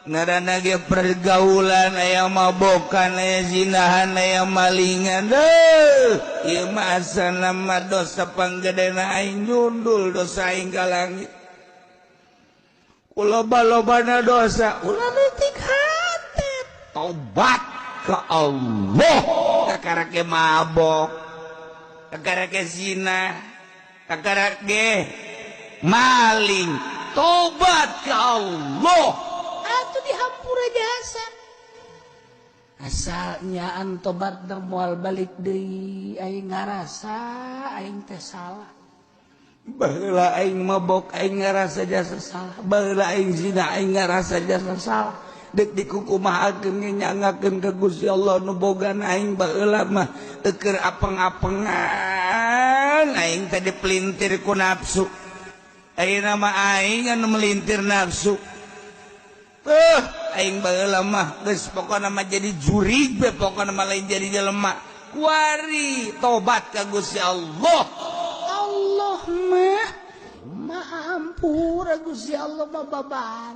Ngaranna ge pergaulan, aya mabokan, aya zinahan, aya malingan. Deuh, ieu mah asana mah dosa panggedena aing, nyundul dosa aing ka langit. Loba-lobana dosa, ulah leutik hate, tobat ke Allah. Kakara ge mabok, kakara ge zina, kakara ge maling, tobat ke Allah atuh dihampura jasa. Asalnya tobat moal balik deui, aing ngarasa aing teh salah. Baheula aing mabok, aing ngarasa jasa salah. Baheula aing zina, aing ngarasa jasa salah. Dek dikukumahakeun, nyangakeun ka Gusti Allah nu boga aing. Baheula mah teu apeng-apengan, aing teh dipelintir ku nafsu. Ayeuna mah aing anu melintir nafsu. Aing baheula mah geus pokona mah jadi jurig be, pokona mah lain jadi jelema. Kuari tobat ka Gusti Allah, Allah mah Maha Hampura. Gusti Allah mah babar.